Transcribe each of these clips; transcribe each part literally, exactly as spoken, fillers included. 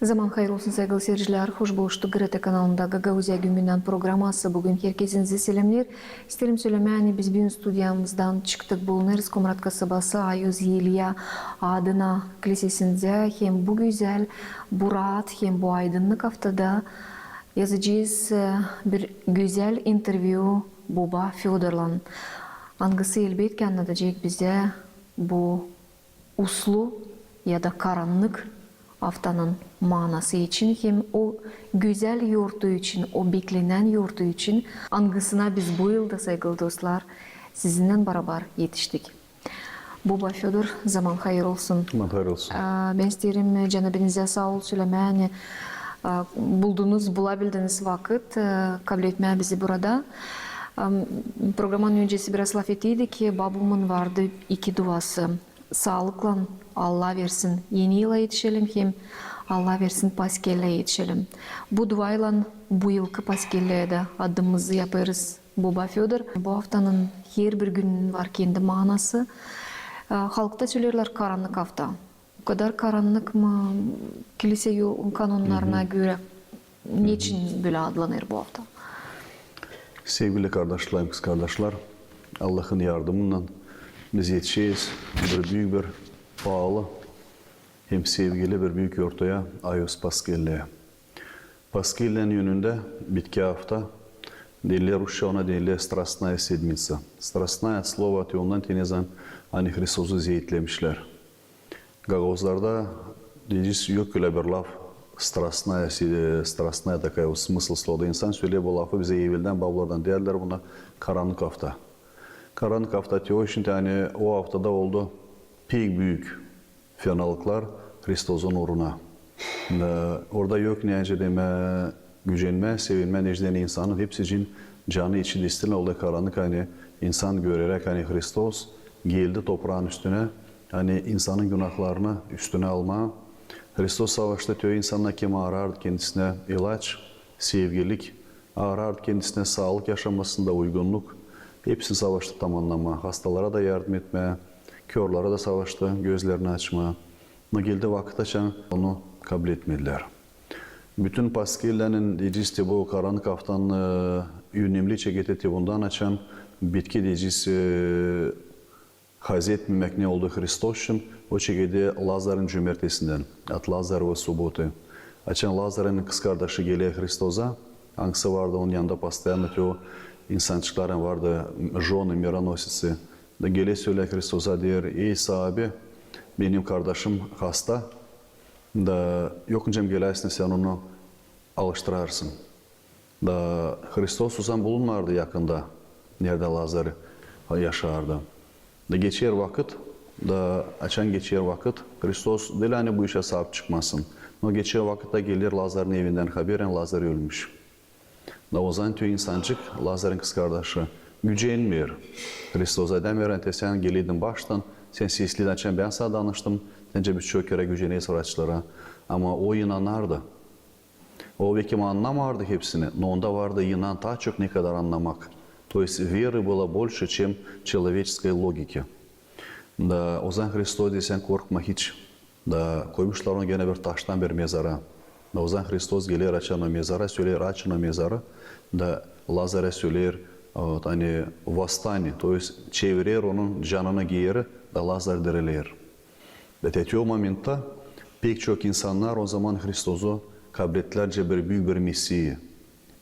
Zaman hayır olsun, saygılı seyircilär. Hoş buluştuk GRT kanalında Gagauziya günündän programası. Büün herkezi selämneer. İsteerim sölemää, ani biz büün studiyamızdan çıktık, bulunêrız Komrat kasabası Ayuz İlya adına kilisesindä. Hem bu gözäl, bu raat, hem bu aydınnık aftada yazacez, e, bir gözäl intervyu boba Födorlan, angısı, elbetki, annadacek bizä bu uslu ya da karannık aftanın maanası için hem o gözäl yortu için, o beklenän yortu için, angısına biz bu yılda, saygılı dostlar, sizinnän barabar etiştik. Boba Födor, zaman hayır olsun. Zaman hayır olsun. Aa, bän isteerim, e, canabinizä saa ol sölemää, ani, aa, buldunuz, bulabildiniz vakıt, e, kabletmää bizi burada. Am, programanın öncesi biraz lafetiydik, babamın vardı iki duası. Saalıklan, Allah versin, Eni yıla etişelim hem Allah versin, Paskellää etişelim. Bu duaylan bu yılkı Paskellää da adımızı yapêrız boba Födor. Bu aftanın herbir gününün var kendi maanası. E, halkta söleerlär karannık afta. O kadar karannık mı, kilise yo-, kanonnarına görä? Neçin bölä adlanêr bu afta? Sevgili kardaşlarım, kızkardaşlar, Allahın yardımınnan biz etişeriz bir büük, bir paalı hem sevgili bir büük yortuya, Ayuz Paskellää. Paskellänın önündä bitki afta, deyler, rusça ona deyler Страстная седмица. Страстная от слова, te ondan te ne zaman, ani Hristozu zeetlemişlär. Gagauzlarda, deyeciz, yok ölä bir laf, страстная, си-, страстная такая, o смысл слова. İnsan söleer bu lafı bizä eveldän, babalardan deyärdilär buna karannık afta. Karannık afta te o için, ani o aftada oldu pek büük fenalıklar Hristozun uuruna. Da orada yok neçin demää, gücenmää, sevinmää, neçin insanın hepsicin canı, içi destila oldu karannık, ani insan göreräk, ani Hristos geldi topraanın üstünä, ani insanın günahlarını üstünä almaa. Hristos savaştı te o insannar, kim arardı kendisinä ilaç, sevgilik, arardı kendisinä saalık yaşamasında uygunnuk. Hepsini savaştı tamamnamaa, hastalara da yardım etmää, körlere da savaştı gözlerini açmaa. Ama geldi vakıt, açan onu kabletmedilär. Bütün Paskellänın, deyeciz, te bu karannık aftanın, e, önemli çeketi te bundan, açan bitki, deyeciz, e, hazetmemäk ne oldu Hristos için, o çekedi Lazarın cömertesindän, от Лазаревой субботы. Açan Lazarın kızkardaşı geler Hristoza, angısı vardı onun yanında постоянно, te o insançıkların vardı, жены, мироносицы. Da geler, sölär Hristoza, deer: «Ey saabi, benim kardaşım hasta, da yok nicä geläsin, sän onu alıştırarsın». Da Hristos o zaman bulunmardı yakında, neredä Lazar yaşardı. Da geçer vakıt, da açan geçer vakıt, Hristos diil ani bu işä saap çıkmasın. No geçer vakıt da geler Lazarın evindän haber, ani Lazar ölmüş. Da o zaman te o insançık, Lazarın kızkardaşı, gücenmeer Hristoza, demeer, ani te sän geleydin baştan, sän sesliydin, açan bän sana danıştım, nicä biz çok kerä güceneriz vraçlara. Ama o inanardı. O bekim annamardı hepsini, no onda vardı inan taa çok, ne kadar annamak. То есть веры было больше, чем человеческой логики. Da o zaman Hristos deer: «Sän korkma hiç». Da koymuşlar onu genä bir taştan bir mezara. Da o zaman Hristos geler, açan o mezarı, söleer: «Açın o mezarı». Da Lazarä söleer, вот, ani восстание, то есть çevirer onun canını geeri, da Lazar diriler. Da te o momentta pek çok insannar o zaman Hristozu kablettilär nicä bir büük bir Messiyi.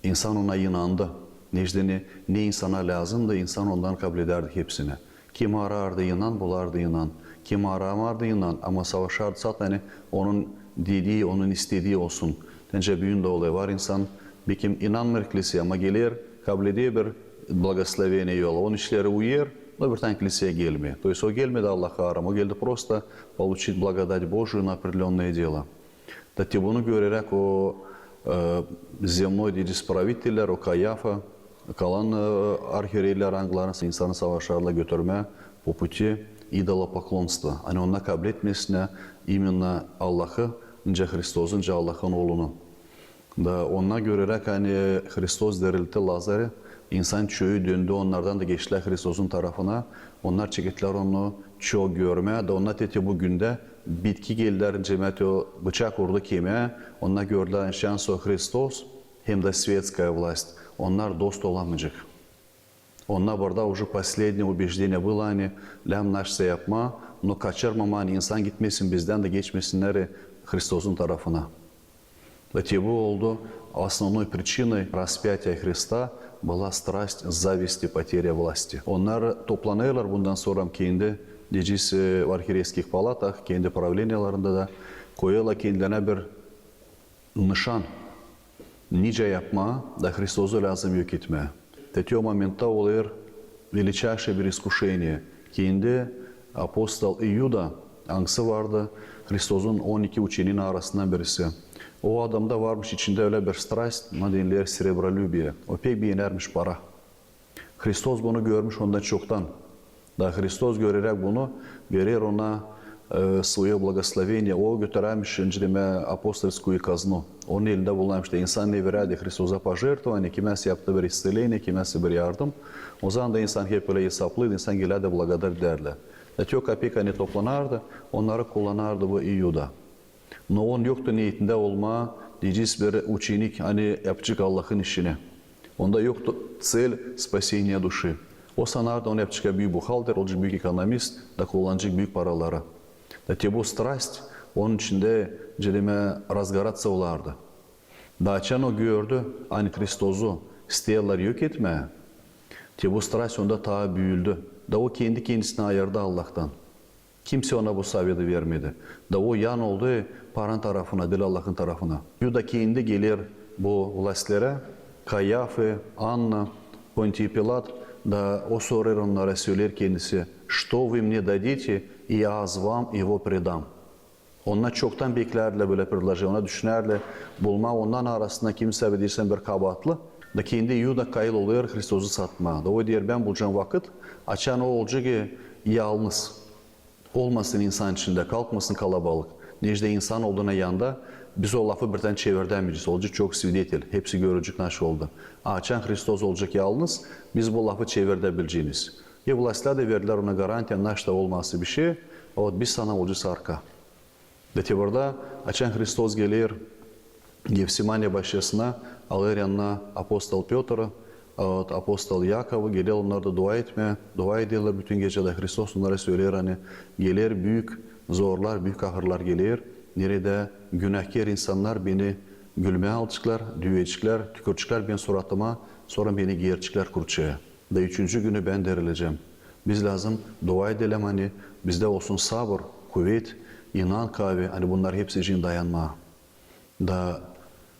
İnsan ona inandı. Neçin dä ne insana lääzımdı, insan ondan kabledärdi hepsini. Kim arardı inan, bulardı inan. Kim aramardı inan, ama savaşardı sade, ani onun dedii, onun istedii olsun. Nicä büün dä olêr, var insan, bekim inanmêêr kiliseyä, ama geler, kableder bir благословение yola, onun işleri uyêr, no bir taa kiliseyä gelmeer. То есть o gelmedi Allahı aramaa, o geldi просто получить благодать Божию на определённое дело. Da te bunu göreräk o, e, земной, deyeciz, правителлер, o Kayafa, kalan, e, arhiereyler, angıları insanı savaşardılar götürmää по пути идолопоклонства. Ani onnar kabletmesinnär именно Allahı, nicä Hristozu, nicä Allahın Oolunu. Da onnar göreräk, ani Hristos diriltti Lazarı, insan çoyu döndü onnardan da geçtilär Hristozun tarafına. Onnar çekettilär onu çok görmää, da onnar te, te bu gündä Bitki geldilär, nicä o bıçak urdu kemiä, onnar gördülär, ani şansora Hristos hem dä svetskaya vlast, onnar dost olamayacek. Onnar burada уже последнее убеждение было, ani lääzım naşeysä yapmaa, no kaçırmamaa, ani insan gitmesin bizdän dä geçmesinnär Hristosun tarafına. Da te bu oldu основной причиной распятия Христа была страсть зависти, потеря власти. Onnar toplanêrlar bundan sora kendi, deyecez, e, в архиерейских палатах, kendi правленияларında da koyêrlar kendilerinä bir nışan, nicä yapmaa, da Hristosu lääzım yok etmää. Te o momentta olêr величайшее bir искушение. Kendi apostol İuda, angısı vardı Hristosun on iki uçeniin arasından birisi. O adamda varmış içindä ölä bir страсть, ona deniler серебролюбие. O pek beenärmiş para. Hristos bunu görmüş ondan çoktan. Da Hristos, göreräk bunu, verer ona, e, своё благословение, o götürärmiş, nicä demää, апостольскую казну. Onun elindä bulunarmış da insan ne verärdi Hristosa пожертвование, kimäsä yaptı bir исцеление, kimäsä bir yardım. O zaman da insan hep ölä esaplıydı, insan gelärdi, благодарить edärdi. Da te o kapek, ani toplanardı, onnarı kullanardı bu İuda. No onun yoktu neetindä olmaa, deyecez, bir uçenik, ani yapacek Allahın işini. Onda yoktu цель спасения души. O sanardı, onu yapacek büük buhalter, olacek büük ekonomist, da kullanacek büük paraları. Da te bu страсть onun içindä, nicä demää, разгораться olardı. Da açan o gördü, ani Hristosu isteerlär yok etmää, te bu страсть onda taa büüldü. Da o kendi kendisinä ayırdı Allahtan. Kimsey ona bu совет vermedi. Da o yan oldu paran tarafına, diil Allahın tarafına. İuda kendi geler bu властьлерä, Kayafa, Anna, Pontiy Pilat, da o sorêr onnara, söleer kendisi: «Что вы мне дадите, и я вам его предам». Onnar çoktan beklärdilär bölä предложение, onnar düşünärdilär bulmaa onnar arasında kimsä, bir deyärsän, bir kabaatlı. Da kendi İuda kayıl olêr Hristosu satmaa. Da o deer: «Bän bulacam vakıt, açan o olacek yalnız. Olmasın insan içindä, kalkmasın kalabalık. Neçin insan olduğuna yanda, biz o lafı birtän çevirdämeyecez. Olacek çok свидетель, hepsi görecek, naşey oldu. A açan Hristos olacek yalnız, biz bu lafı çevirdäbileceniz». И властьлär dä verdilär ona garantiya, naşey da olmasın bişey, вот biz sana olacez arka. Da te burada, açan Hristos geler Gevsimaniya başçasına, alêr yanına apostol Pöträ, вот, apostol İakovı, geler onnar da dua etmää, dua ederlär bütün gecä, da Hristos onnara söleer, ani geler büük zorlar, büük ahırlar geler, neredä günahkär insannar beni gülmää alaceklar, düüyeceklär, tüküreceklär benim suratıma, sora beni gerecekler kurçaya. Da üçüncü günü bän dirilecäm. Biz lääzım dua edelim, ani bizdä olsun sabır, kuvet, inan kaavi, ani bunnar hepsi için dayanmaa. Da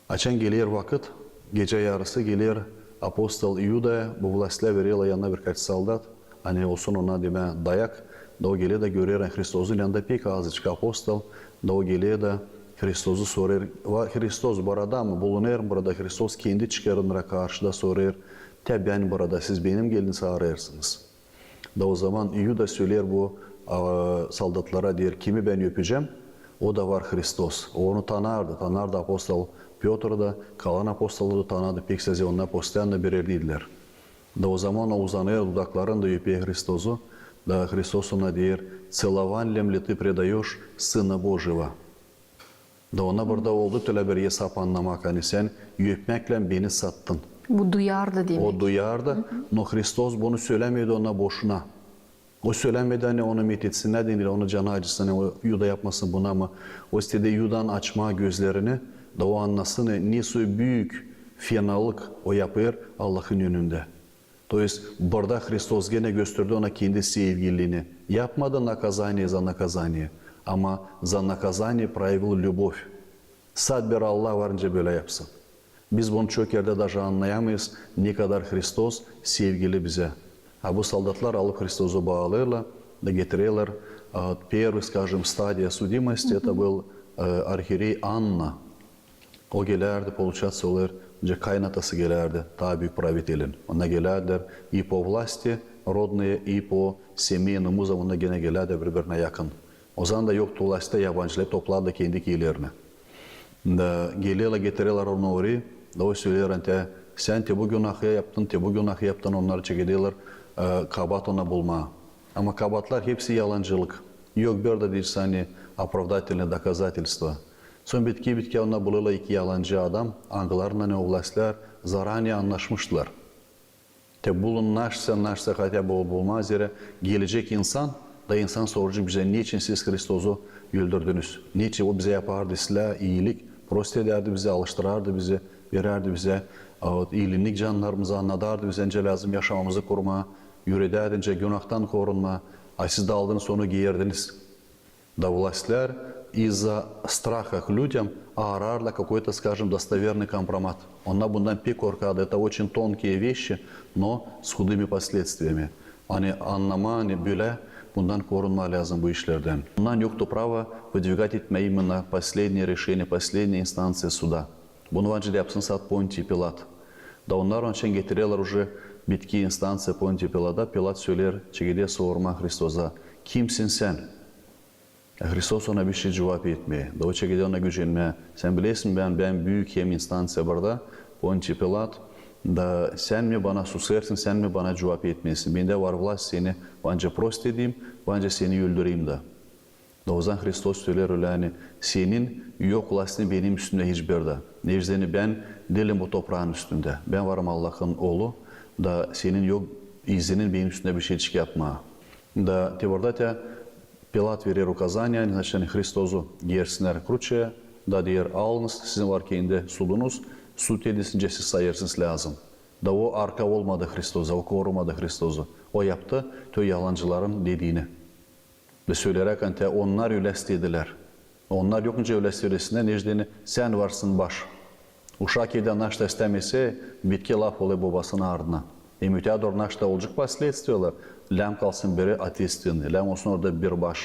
açan geler vakıt, gecä yarısı geler apostol İudaya, bu властьлär vererlär yanına birkaç soldat, ani olsun ona, demää, dayak. Da o geler da görer, ani Hristosun yanında pek azıcık apostol. Da o geler da Hristosu sorêr: «Va-, Hristos burada mı? Bulunêr mı burada?» Hristos kendi çıkêr onnara karşı da sorêr: «Te bän burada, siz benim gelin çaarêrsınız?» Da o zaman İuda söleer bu, a, soldatlara, deer: «Kimi bän öpecäm, o da var Hristos». O onu tanardı, tanardı apostol Pötr da, kalan apostolları da tanardı, pek sade onnar постоянно bir erdeydilär. Da o zaman o uzanêr, dudaklarında öper Hristosu, da Hristos ona deer: «Целованьем ли ты предаёшь Сына Божьего?» Da ona burada oldu tölä bir esap annamak, ani sän öpmäklän beni sattın. Bu duyardı demäk. O duyardı, no Hristos bunu sölämedi ona boşuna. O sölämedi, ani onu metitsinnär deyni, onu canı acısın, ani o İuda yapmasın buna, ama o istedi İudanın açmaa gözlerini, da o annasın, ani nesoy büük fenalık o yapêr Allahın önündä. То есть burada Hristos genä gösterdi ona kendi sevgilini. Yapmadı наказание за наказание, ama за наказание проявил любовь. Sade bir Allah var nicä bölä yapsın. Biz bunu çok erdä даже annayamayız, ne kadar Hristos sevgili bizä. A bu soldatlar alıp Hristosu baalêêrlar da getirerlär, a, первый, скажем, стадия судимости, это был, e, arhierey Anna. O gelärdi, получается, olêr, nicä kaynatası gelärdi taa büük правителин. Onnar gelärdilär и по власти родные, и по семейным узам, onnar genä gelärdilär biri-birinä yakın. Ozaman da yoktu властьтä, yabancıları toplardı kendi kiyilerinä. Da gelerlär, getirerlär onu orayı, da o söleer, ani te, sän te bu günahı yaptın, te bu günahı yaptın, onnar çekederlär, e, kabaat ona bulmaa. Ama kabaatlar hepsi yalancılık. Yok bir dä deyecez, ani Оправдательное доказательство. Sora bitki-bitkä onda bulêrlar iki yalancı adam, angılarınnan o vlastlar zaraniye annaşmıştılar. Te bulun naşsa, naşsa, хотя бы o bulmaz erä gelecek insan, da insan soracek bizä, neçin siz Hristozu öldürdünüz? Neçin o bizä yapardı islää, iilik, prost edärdi bizä, alıştırardı bizä, verärdi bizä, a, вот, iilinnik cannarımızı, annadardı bizä, nicä lääzım yaşamamızı kurmaa, üüredärdi nicä günahtan korunmaa, a siz dä aldınız onu, giyerdiniz. Da vlastlar из-за страха к людям aararlar какой-то, скажем, достоверный компромат. Onnar bundan pek korkardı. Это очень тонкие вещи, но с худыми последствиями. Ani annamaa, ani bölä, bundan korunmaa lääzım bu işlerdän. Onnar yoktu prava выдвигать, etmää именно последнее решение, последняя инстанция суда. Bunu ancak yapsın saat Pontiy Pilat. Da onnar onuştan getirerlär уже bitki instanţiya Pontiy Pilata. Pilat söleer, çekeder sormaa Hristoza: Kimsin sän? A Hristos ona bişey cuvap etmeer. Da o çekeder ona gücenmää: Sän bilersin, bän, bän büük hem instanţiya burada, Pontiy Pilat, da sän mi bana susêrsın, sän mi bana cuvap etmeersin? Bendä var vlast seni ancak prost edeyim, ancak seni öldüreyim dä. Da ozan Hristos söleer ölä, ani senin yok vlastin benim üstümdä hiçbir dä. Neçin ani bän diilim bu topraanın üstündä. Bän varım Allahın Oolu, da senin yok izinin benim üstümdä bişeyçik yapmaa. Da te burada te Pilat verer ukazaniya, ani, значит, Hristozu gersinnär kruçaya, da deer: Alınız, sizin var kendi sudunuz, sud edisin nicä siz sayêrsınız lääzım. Da o arka olmadı Hristoza, o korumadı Hristozu. O yaptı te yalancıların dediini. Da söleeräk, ani te onnar ölä istedilär. Onnar yok nicä ölä sölesinär, neçin ani sän varsın baş. Uşak edä naşta istämeerä, bitki laf olêr bobasının ardına. Hem ötää dooru naşta olacek последствиялар, lääzım kalsın biri ответственный, lääzım olsun orada bir baş.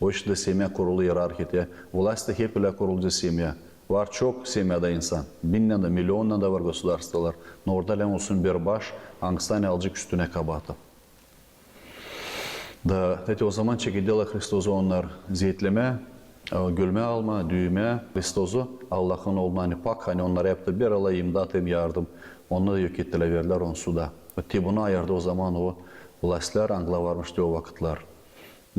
O iştä semya kurulu, ierarhiya. Vlast hep ölä kurulêr semya. Var çok semyada insan. Binnän dä, milionnan da var государствоlar. No orada lääzım olsun bir baş, angısı ani alacek üstünä kabaatı. Da, te ozaman çekederlär Hristozu onnar zeetlemää, e, gülmää almaa, düümää Hristozu, Allahın Oolunu, ani pak, ani onnara yaptı bir alay imdat hem yardım. Onnarı da yok ettilär, verdilär onu suda. Te bunu ayırdı ozaman o vlastlar, angılar varmış te o vakıtlar.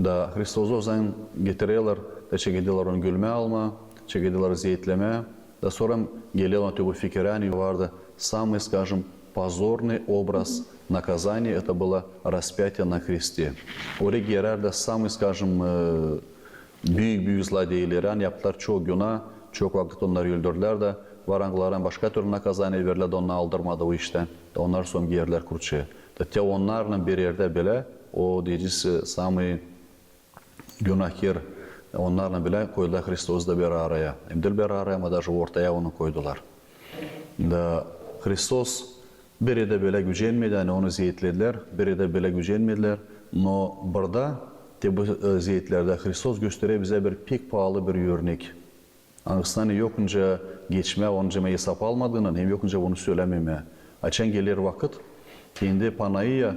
Da Hristozu ozan getirerlär, da çekederlär onu gülmää almaa, çekederlär zeetlemää. Da sora gelerlär te bu fikirä, ani vardı самый, скажем, позорный образ наказания, это было распятие на кресте. Orayı gerärdilär самый, скажем, e, büük-büük zlodeyleri, ani yaptılar çok günah, çok vakıt onnarı öldürdülär da, var angılara başka türlü наказание verdilär da, onnar aldırmadı o iştän. Da onnar sora geerdilär kruçaya. Da te onnarlan bir erdä bilä, o, deyecez, e, самый günahkär, onnarlan bilä koydular Hristozu da bir araya. Hem diil bir araya, ama даже ortaya onu koydular. Da Hristos biri dä bilä gücenmedi, ani onu zeetledilär, biri dä bilä gücenmedilär. No burada, te bu, e, zeetlerdä Hristos gösterer bizä bir pek paalı bir örnek. Angısını yok nicä geçmää, onu nicä esap almadıını, hem yok nicä bunu sölämemää. Açan geler vakıt, kendi panaiya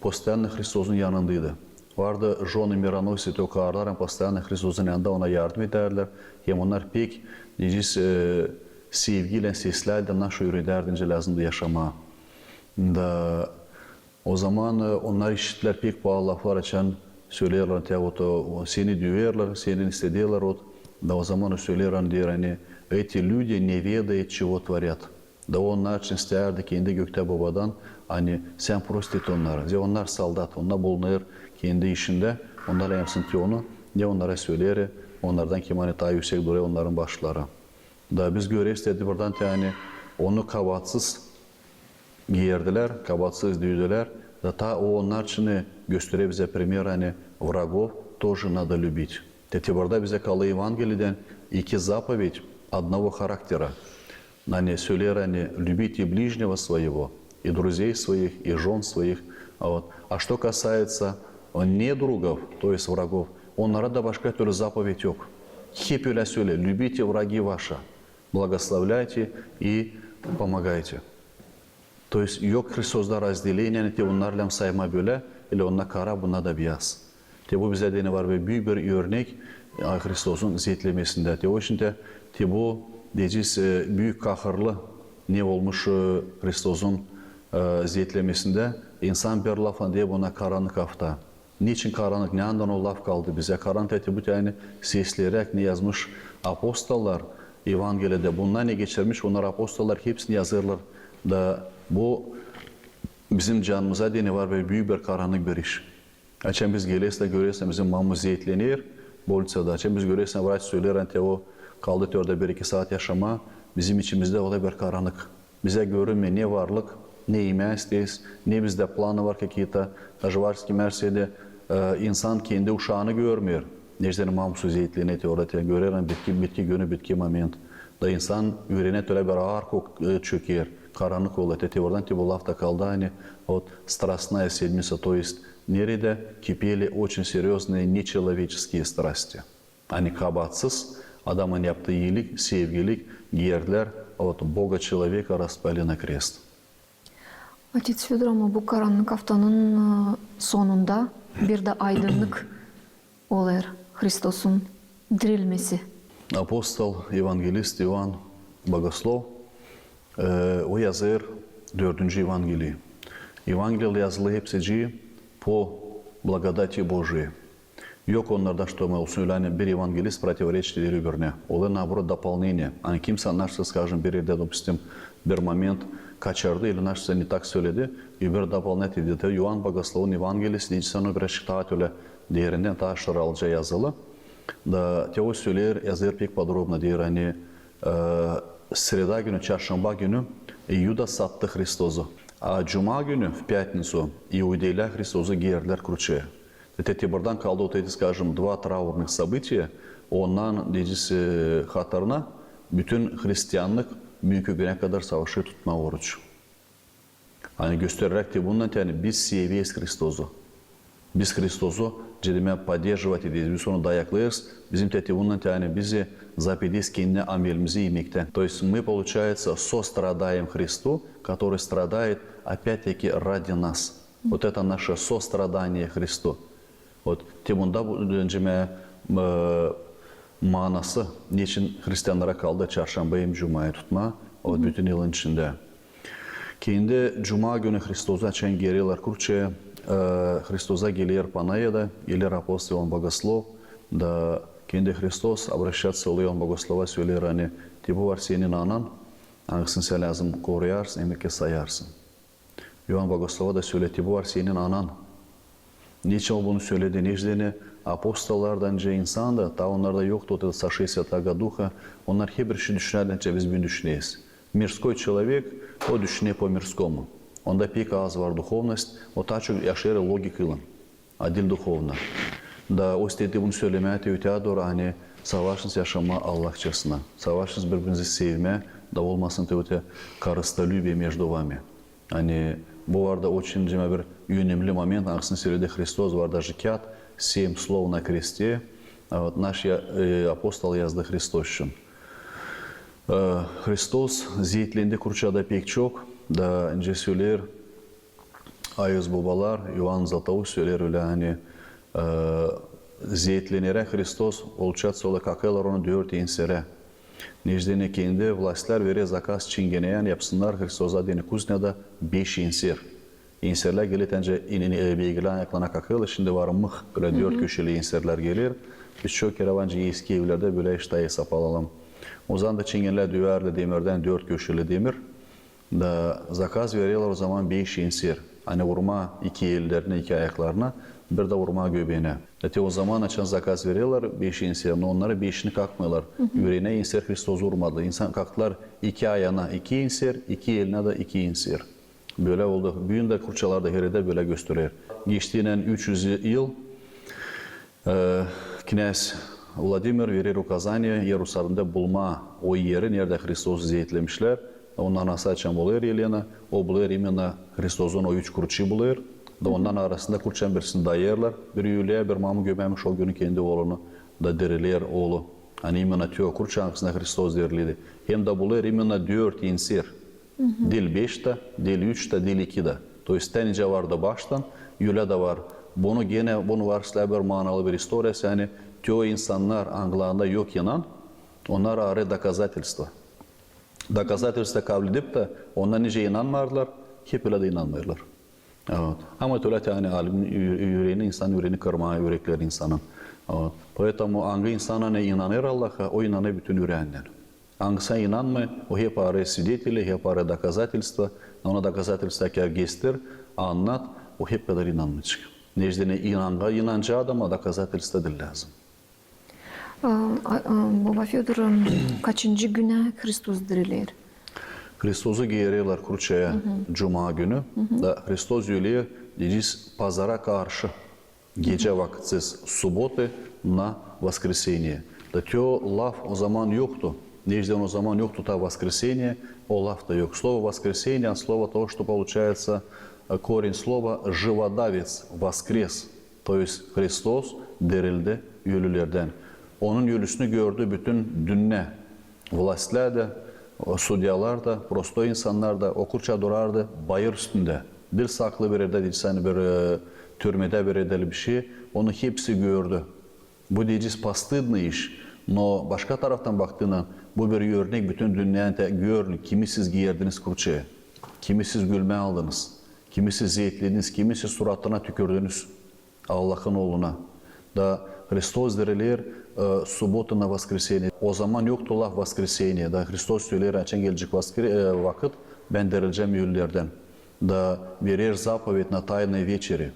постоянно Hristozun yanındaydı. Vardı жены-мироносицы, o karılar, ani постоянно Hristozun yanında ona yardım edärdilär. Hem onnar pek, deyecez, e, sevgiylän seslärdilär, naşey üüredärdilär nicä lääzımdı yaşamaa. Da ozaman, e, onnar işittilär pek paalı laflar, açan söleerlär, te вот, o, seni düerlär, sendän istederlär, вот. Da ozaman o söleer, ani deer, ani эти люди не ведают, чего творят. Da onnar için istärdi kendi göktä Bobadan, ani sän prost et onnarı. Zerä onnar soldat, onnar bulunêr kendi işindä, onnar yapsın te onu, ne onnara söleer, onnardan kim ani taa üüsek durêr, onnarın başları. Da biz göreriz te buradan te, ani onu kabaatsız geerdilär, kabaatsız düydülär. Da taa o onnar için gösterer bizä primer, ani врагов тоже надо любить. Te, te burada bizä kalêr Evangeliyedän iki заповедь одного характера. Ani söleer, ani любите ближнего своего, и друзей своих, и жён своих. А вот, а что касается, э, недругов, то есть врагов, onnara da başka türlü заповедь yok. Hep ölä söleer: любите враги ваши, благословляйте и помогайте. То есть yok Hristozda разделение, ani te onnarlan saymaa bölä, ili onnar kara, bunnar da biyaz. Te bu bizä deyni var bir büük bir örnek, a, Hristozun zeetlemesindä. Te o için te, te bu, deyecez, e, büük kahırlı ne olmuş, e, Hristozun, e, zeetlemesindä. İnsan bir laflan deer buna karanık afta. Neçin karannık, neandan o laf kaldı bizä? Karannık, te bu tän sesleyeräk, ne yazmış apostollar Evangeliyada, bunnar ne geçirmiş, onnar apostollar hepsini yazêrlar. Da bu bizim canımıza deyni var bir büük bir karannık bir iş. Açan biz gelersän, görersän, bizim mamumuz zeetlener bolniţada. Açan biz görersän, vraç söleer, ani te o kaldı te orada bir-iki saat yaşamaa, bizim içimizdä ola bir karannık. Bizä görünmeer ne varlık, ne imää isteeriz, ne bizdä planı var kakiya-ta, daje var ki merseydi, e, insan kendi uşaanı görmeer. Neçin mamusu zeetlener te orada te görer, ani bitki, bitki günü, bitki moment. Da insan üreenä tölä bir aar kok-, e, çöker, karannık olêr. Te, te oradan te bu laf da kaldı, ani вот Страстная седмица, то есть neredä kipeli очень серьёзные нечеловеческие страсти. Ani kabaatsız adamın yaptıı iilik, sevgilik geerdilär, вот Бога человека распяли на крест. Otets Födor, ama bu karannık aftanın, e, sonunda bir dä aydınnık olêr, Hristosun dirilmesi. Apostol, evangelist İoan Bogoslov, e, o yazêr dördüncü Evangeliyi. Evangeliyada yazılı hepsicii по благодати Божией. Yok onnarda, что, mı olsun ölä, ani bir evangelist противоречит eder öbürünä. Olêr, наоборот, дополнение. Ani kimsä naşsa, скажем, bir erdä, допустим, bir moment kaçardı, ili naşsa не так söledi, öbürü дополнять eder. İoan Bogoslovun Evangeliyası, deyni onu biraz taa tölä derindän, taa şıralıca yazılı. Da te o söleer, yazêr pek подробно, deer, ani, e, sreda günü, çarşamba günü İuda sattı Hristozu. A cuma günü, в пятницу, iudeylär Hristozu geerdilär kruçaya. Te, te buradan kaldı, вот эти, скажем, два траурных события, ondan, deyecez, e, hatırına bütün hristiannık büünkü günä kadar savaşêr tutmaa oruç. Ani göstereräk te bundan te, ani biz seveeriz Hristozu. Biz Hristozu, nicä demää, поддерживать ederiz, biz onu dayaklêêrız. Bizim te, te bundan te, ani biz zap ederiz kendi amelimizi imektän. То есть мы, получается, сострадаем Христу, который страдает, опять-таки, ради нас. Вот это наше сострадание Христу. Вот te bunda bu, nicä demää, e, maanası, neçin hristiannara kaldı çarşamba hem cumayı tutmaa, вот bütün yılın içindä. Kendi cuma günü Hristozu açan geerlär kruçaya, e, Hristoza geler Panaida, geler apostol İoan Bogoslov, da kendi Hristos обращаться olêr İoan Bogoslova, söleer, ani te bu var senin anan, angısını sän lääzım koruyarsın, hem ki sayarsın. İoan Bogoslova da söleer, te bu var senin anan. Neçin o bunu söledi? Neçin deyni apostollardan nicä insan da, taa onnarda yoktu вот это сошествие Святаго Духа, onnar hep bir şey düşünärdilär, nicä biz büün düşüneriz. Мирской человек, o düşüner по-мирскому. Onda pek az var духовность, o taa çok yaşêêr logikaylan, a diil duhovno. Da o istedi bunu sölemää te öteyä dooru, ani savaşınız yaşamaa Allahçasına. Savaşınız biri-birinizi sevmää, da olmasın te öteyä корыстолюбие между вами. Ani bu var da очень, nicä demää, bir önemli moment, angısını söledi Hristos, var даже kiyat, семь слов на кресте, a вот naş ya-, e, apostol yazdı Hristos için. E, Hristos zeetlendi kruçada pek çok, da nicä söleer ayız bobalar, İoan Zlatoust söleer ölä, ani, e, zeetleneräk Hristos, получается, ola kakêlar onu dört enserä. Nicä deyni kendi vlastilär verer zakaz çingeneyän yapsınnar Hristoza deyni kuzneda beş enser. Enserlär geler te nicä, e, beygirlerin ayaklarına kakêlar, şindi var mıh, bölä dört köşeli enserlär geler. Biz çok kerä var nicä eski evlerdä bölä iştä sapalım. Ozaman da çingenelär düvärlä demirdän, dört köşeli demir. Da zakaz vererlär ozaman beş enser. Ani urmaa iki ellerinä, iki ayaklarına, bir dä urmaa göbeenä. Te ozaman açan zakaz vererlär beş enser, no onnarın beşini kakmêêrlar. Üreenä enser Hristozu urmadı. İnsan kaktılar iki ayana iki enser, iki elinä dä iki enser. Bölä oldu. Büün dä kruçalarda heredä bölä gösterer. Geçtiynän üç üz yıl, e, knâz Vladimir verer ukazaniya Ierusalimdä bulmaa o eri, neredä Hristozu zeetlemişlär. Onun anası açan bulêr Elena, o bulêr именно Hristozun o üç kruçayı bulêr. Da onnan arasında kruçanın birisini dayêrlar bir üüleä, bir mamu gömämiş o günü kendi oolunu, da diriler oolu. Ani именно te o kruça, angısına Hristos dirildi. Hem dä bulêr именно dört enser. Diil beş tä, diil üç tä, diil iki dä. То есть te nicä vardı baştan, ölä dä var. Bunu genä, bunu var islää bir maanalı bir istoriyası, ani te o insannar, angılarında yok inan, onnar arêêr доказательства. Доказательства kabledip tä, onnar nicä inanmêêrlar, hep ölä dä inanmêêrlar. Вот. Ama tölä te ani alım ü-, üreeni, insan üreeni kırmaa, ürekleri insanın. Вот. Поэтому angı insan ani inanêr Allaha, o inanêr bütün üreendän. Angısı inanmêêr, o hep arêêr свидетели, hep arêêr доказательства, ona доказательства kär gester, annat, o hep kadar inanmayacek. Neçin dä inanca, inanca adama доказательства diil lääzım. A, a, a, Boba Födor, kaçıncı günä Hristos diriler? Hristosu geererlär Kurçaya cuma günü. Da Hristos ölä, deyecez, pazara karşı. Gecä vakıt, с субботы на воскресенье. Da te o laf o zaman yoktu. Neçin dä o zaman yoktu ta воскресенье, o laf da yok. Слово воскресенье от слова того, что получается, э, корень слова живодавец, воскрес. То есть Hristos dirildi ölülerdän. Onun ölüsünü gördü bütün dünnä. Властьлар da, o судьялар da, простой insannar da, o Kurça durardı bayır üstündä. Diil saklı bir erdä, diil sani bir, e, türmedä bir erdä, bişey. Onu hepsi gördü. Bu deyecez, постыдный iş. No başka taraftan baktıynan, bu bir örnek bütün dünneyä, görün, kimi siz geerdiniz Kurçaya, kimi siz gülmää aldınız, kimi siz zeetlediniz, kimi siz suratına tükürdünüz. Allahın Ooluna. Da Hristos diriler, e, с субботы на воскресенье. O zaman yoktu laf воскресенье. Da Hristos söleer, açan gelecek voskre-, e, vakıt, bän dirilecäm ölülerdän. Da verer заповедь на Тайной вечере.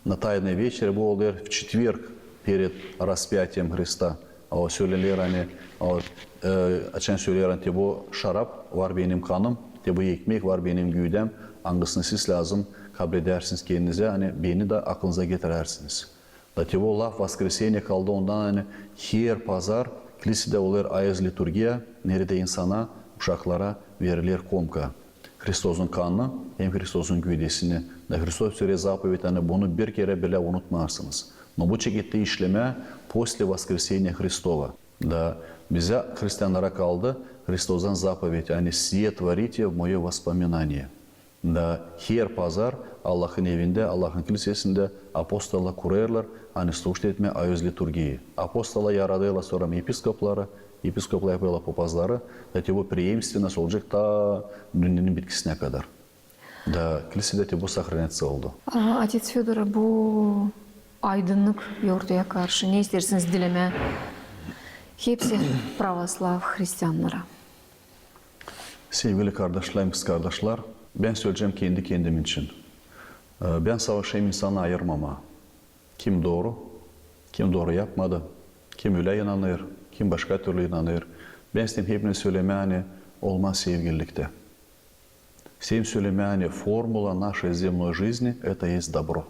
На Тайной вечере, bu olêr в четверг перед распятием Христа. O söleer, ani, o, e, açan söleer, ani te bu şarap var benim kanım, te bu ekmek var benim güüdäm, angısını siz lääzım kabledärsiniz kendinizä, ani beni dä aklınıza getirärsiniz. Da te bu laf воскресенье kaldı ondan, ani her pazar kilisedä olêr ayız liturgiya, neredä insana, uşaklara veriler komka. Hristosun kanını hem Hristosun güüdesini. Da Hristos verer заповедь, ani bunu bir kerä bilä unutmarsınız. No bu çekettä işlemää после воскресения Христова. Da bizä, hristiannara, kaldı Hristostan заповедь, ani сие творите в моё воспоминание. Da her pazar Allahın evindä, Allahın kilisesindä apostolla kurêrlar, ani служить etmää ayız liturgiyi. Apostolla yaradêrlar sora episkopları, episkoplar yapêrlar popazları, da te bu преемственность olacek ta dünnenin bitkisinä kadar. Da kilisedä te bu сохраняться oldu. A, отец Фёдор, bu aydınnık yortuya karşı ne isteersiniz dilemää hepsi pravoslav hristiannara? Sevgili kardaşlarım, kızkardaşlar, bän söleyecäm kendi kendim için. E, bän savaşêrım insanı ayırmamaa. Kim dooru, kim dooru yapmadı, kim ölä inanêr, kim başka türlü inanêr. Bän isteerim hepinä sölemää, ani olmaa sevgililiktä. İsteerim sölemää, ani формула нашей земной жизни — это есть добро.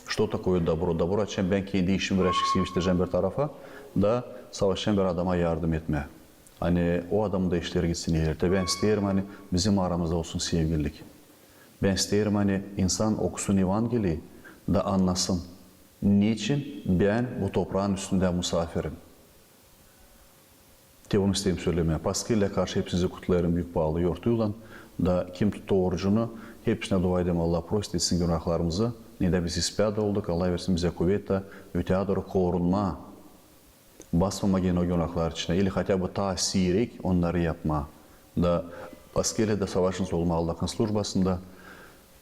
Что такое добро? Добро, açan bän kendi işimi birazcık sıvıştıracam bir tarafa, da savaşacam bir adama yardım etmää. Ani o adamın da işleri gitsin ileri. Te bän isteerim, ani bizim aramızda olsun sevgililik. Bän isteerim, ani insan okusun Evangeliyi da annasın, neçin bän bu topraanın üstündä musafirim. Te bunu isteerim sölemää. Paskellä karşı hepsinizi kutlêêrım büük paalı yortuylan. Da kim tuttu orucunu, hepsinä dua edäm, Allah prost etsin günahlarımızı. Neredä biz ispää olduk, Allah versin bizä kuvet da öteyä dooru korunmaa, basmamaa genä o günahlar içinä, ili хотя бы taa siirek onnarı yapmaa. Da paskellä dä savaşınız olmaa Allahın službasında,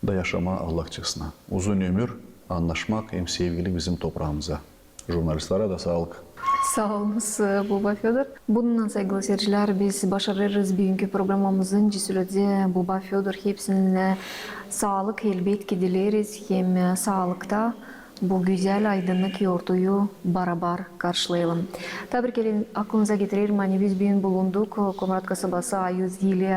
da yaşamaa Allahçasına. Uzun ömür, annaşmak hem sevgilik bizim topraamıza. Jurnalistlara da saalık. Saa olunuz, Boba Födor. Bununnan, saygılı seyircilär, biz başarêrız büünkü programamızın cısüledi Boba Födor hepsinä saalık, elbetki, dileriz hem saalıkta bu gözäl aydınnık yortuyu barabar karşılayalım. Taa bir kerä aklınıza getirerim, ani biz büün bulunduk Komrat kasabası Ayuz Yili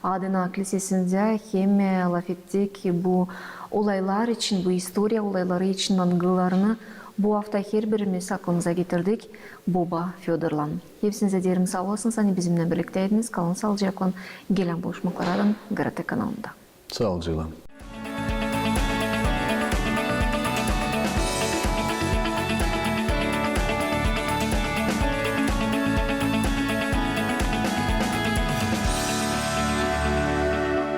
adına kilisesindä hem lafettik bu olaylar için, bu istoriya olayları için, angılarını bu afta herbirimiz aklımıza getirdik Boba Födorlan. Hepsinizä deerim saa olasınız, ani bizimnän birliktäydiniz. Kalın saalıcaklan, gelän buluşmaklardan GRT kanalında. Saalıcaklan.